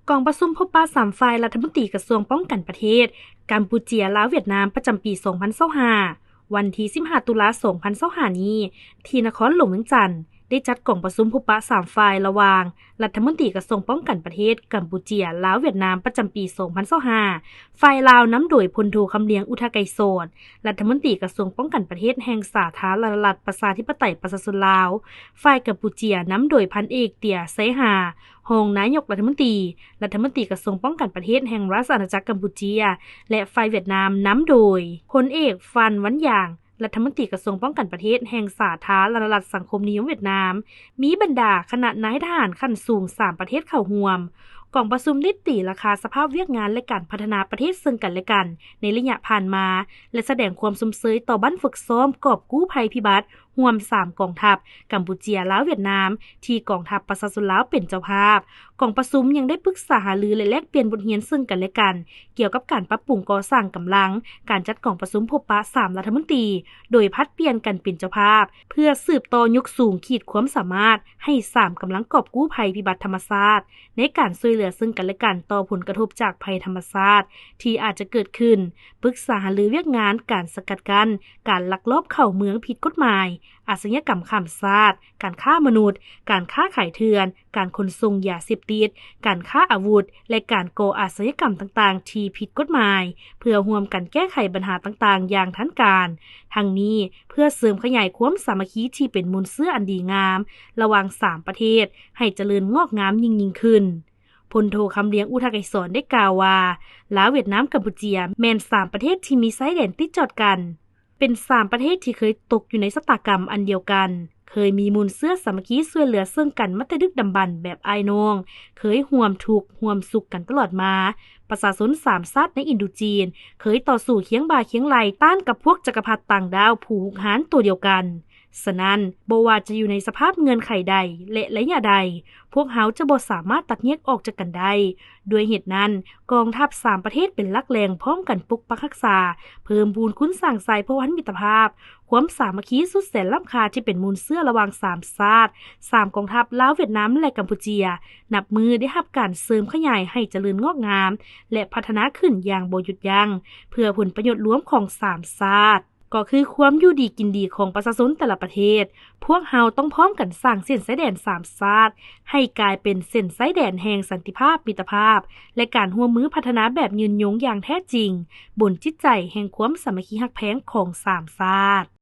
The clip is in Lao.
ກອງປະຊຸມພົບປະສາມຝ່າຍລັດຖະມົນຕີກະຊວງປ້ອງກັນປະເທດ ກຳປູເຈຍ ລາວ ຫວຽດນາມ ປະຈຳປີສອງພັນຊາວຫ້າ ວັນທີສິບຫ້າ ຕຸລາ ສອງພັນຊາວຫ້ານີ້ ທີ່ນະຄອນຫຼວງວຽງຈັນ ໄດ້ຈັດກອງປະຊຸມພົບປະສາມຝ່າຍ ລະຫວ່າງລັດຖະມົນຕີກະຊວງປ້ອງກັນປະເທດ ກຳປູເຈຍ ລາວ ຫວຽດນາມ ປະຈຳປີສອງພັນຊາວຫ້າ ຝ່າຍລາວນຳໂດຍ ພົນໂທ ຄຳລຽງ ອຸທະໄກສອນ ລັດຖະມົນຕີກະຊວງປ້ອງກັນປະເທດແຫ່ງສາທາລະນະລັດ ປະຊາທິປະໄຕ ປະຊາຊົນລາວ, ຝ່າຍກຳປູເຈຍນຳໂດຍ ພັນເອກ ເຕຍ ໄຊຮາ ຮອງນາຍົກລັດຖະມົນຕີ, ລັດຖະມົນຕີກະຊວງປ້ອງກັນປະເທດແຫ່ງລາຊະອານາຈັກກຳປູເຈຍ ແລະ ຝ່າຍຫວຽດນາມນຳໂດຍ ພົນເອກ ຟານ ວັນຢາງ ລັດຖະມົນຕີກະຊວງປ້ອງກັນປະເທດແຫ່ງສາທາລະນະລັດສັງຄົມນິຍົມຫວຽດນາມ, ມີບັນດາຄະນະນາຍທະຫານຂັ້ນສູງສາມປະເທດເຂົ້າຮ່ວມ. ກອງປະຊຸມໄດ້ຕີລາຄາສະພາບວຽກງານ ແລະ ການພັດທະນາປະເທດເຊິ່ງກັນແລະກັນໃນໄລຍະຜ່ານມາ ແລະ ສະແດງຄວາມຊົມເຊີຍຕໍ່ບັ້ນຝຶກຊ້ອມກອບກູ້ໄພພິບັດ ຮ່ວມສາມກອງທັບ ກຳປູເຈຍ ລາວ ຫວຽດນາມ ທີ່ກອງທັບປະຊາຊົນລາວເປັນເຈົ້າພາບ. ກອງປະຊຸມຍັງໄດ້ປຶກສາຫາລື ແລະ ແລກປ່ຽນບົດຮຽນເຊິ່ງກັນແລະກັນ ກ່ຽວກັບການປັບປຸງກໍ່ສ້າງກຳລັງ, ການຈັດກອງປະຊຸມພົບປະສາມລັດຖະມົນຕີ ໂດຍຜັດປ່ຽນກັນເປັນເຈົ້າພາບ ເພື່ອສືບຕໍ່ຍົກສູງຂີດຄວາມສາມາດໃຫ້ສາມກຳລັງກອບກູ້ໄພພິບັດທຳມະຊາດ ໃນການຊ່ວຍເຫຼືອເຊິ່ງກັນແລະກັນຕໍ່ຜົນກະທົບຈາກໄພທຳມະຊາດທີ່ອາດຈະເກີດຂຶ້ນ, ປຶກສາຫາລືວຽກງານການສະກັດກັ້ນການລັກລອບເຂົ້າເມືອງຜິດກົດໝາຍ, ອາຊະຍາກຳຂ້າມຊາດ, ການຄ້າມະນຸດ, ການຄ້າຂາຍເຖື່ອນ, ການຂົນສົ່ງຢາເສບຕິດ, ການຄ້າອາວຸດ ແລະ ການກໍ່ອາຊະຍາກຳຕ່າງໆທີ່ຜິດກົດໝາຍ ເພື່ອຮ່ວມກັນແກ້ໄຂບັນຫາຕ່າງໆຢ່າງທັນການ. ທັງນີ້ເພື່ອເສີມຂະຫຍາຍຄວາມສາມັກຄີທີ່ເປັນມູນເຊື້ອອັນດີງາມລະຫວ່າງສາມປະເທດໃຫ້ຈະເລີນງອກງາມຍິ່ງໆຂຶ້ນ. ພົນໂທ ຄຳລຽງ ອຸທະໄກສອນ ໄດ້ກ່າວວ່າ ລາວ ຫວຽດນາມ ກຳປູເຈຍ ແມ່ນສາມປະເທດທີ່ມີຊາຍແດນຕິດຈອດກັນ, ເປັນສາມປະເທດທີ່ເຄີຍຕົກຢູ່ໃນຊະຕາກຳອັນດຽວກັນ, ເຄີຍມີມູນເຊື້ອສາມັກຄີຊ່ວຍເຫຼືອເຊິ່ງກັນມາແຕ່ດຶກດຳບັນແບບອ້າຍນ້ອງ, ເຄີຍຮ່ວມທຸກຮ່ວມສຸກກັນຕະຫຼອດມາ. ປະຊາຊົນສາມຊາດໃນອິນໂດຈີນ ເຄີຍຕໍ່ສູ້ຄຽງບ່າຄຽງໄຫຼ່ຕ້ານກັບພວກຈັກກະພັດຕ່າງດ້າວຜູ້ຮຸກຮານໂຕດຽວກັນ. ສະນັ້ນ, ບໍ່ວ່າຈະຢູ່ໃນສະພາບເງື່ອນໄຂໃດ ແລະ ໄລຍະໃດ, ພວກເຮົາຈະບໍ່ສາມາດຕັດແຍກອອກຈາກກັນໄດ້. ດ້ວຍເຫດນັ້ນ, ກອງທັບສາມປະເທດເປັນຫຼັກແຫຼ່ງພ້ອມກັນປົກປັກຮັກສາ, ເພີ່ມພູນຄູນສ້າງສາຍພົວພັນມິດຕະພາບ, ຄວາມສາມັກຄີສຸດແສນລ້ຳຄ່າທີ່ເປັນມູນເຊື້ອລະຫວ່າງສາມຊາດ, ສາມກອງທັບ ລາວ, ຫວຽດນາມ ແລະ ກຳປູເຈຍ ນັບມື້ໄດ້ຮັບການເສີມຂະຫຍາຍໃຫ້ຈະເລີນງອກງາມ ແລະ ພັດທະນາຂຶ້ນຢ່າງບໍ່ຢຸດຢັ້ງ ເພື່ອຜົນປະໂຫຍດລວມຂອງສາມຊາດ. ກໍຄືຄວາມຢູ່ດີກິນດີຂອງປະຊາຊົນແຕ່ລະປະເທດ. ພວກເຮົາຕ້ອງພ້ອມກັນສ້າງເສັ້ນຊາຍແດນສາມຊາດ ໃຫ້ກາຍເປັນເສັ້ນຊາຍແດນແຫ່ງສັນຕິພາບ, ມິດຕະພາບ ແລະ ການຮ່ວມມືພັດທະນາແບບຍືນຍົງຢ່າງແທ້ຈິງ, ບົນຈິດໃຈແຫ່ງຄວາມສາມັກຄີຮັກແພງຂອງສາມຊາດ.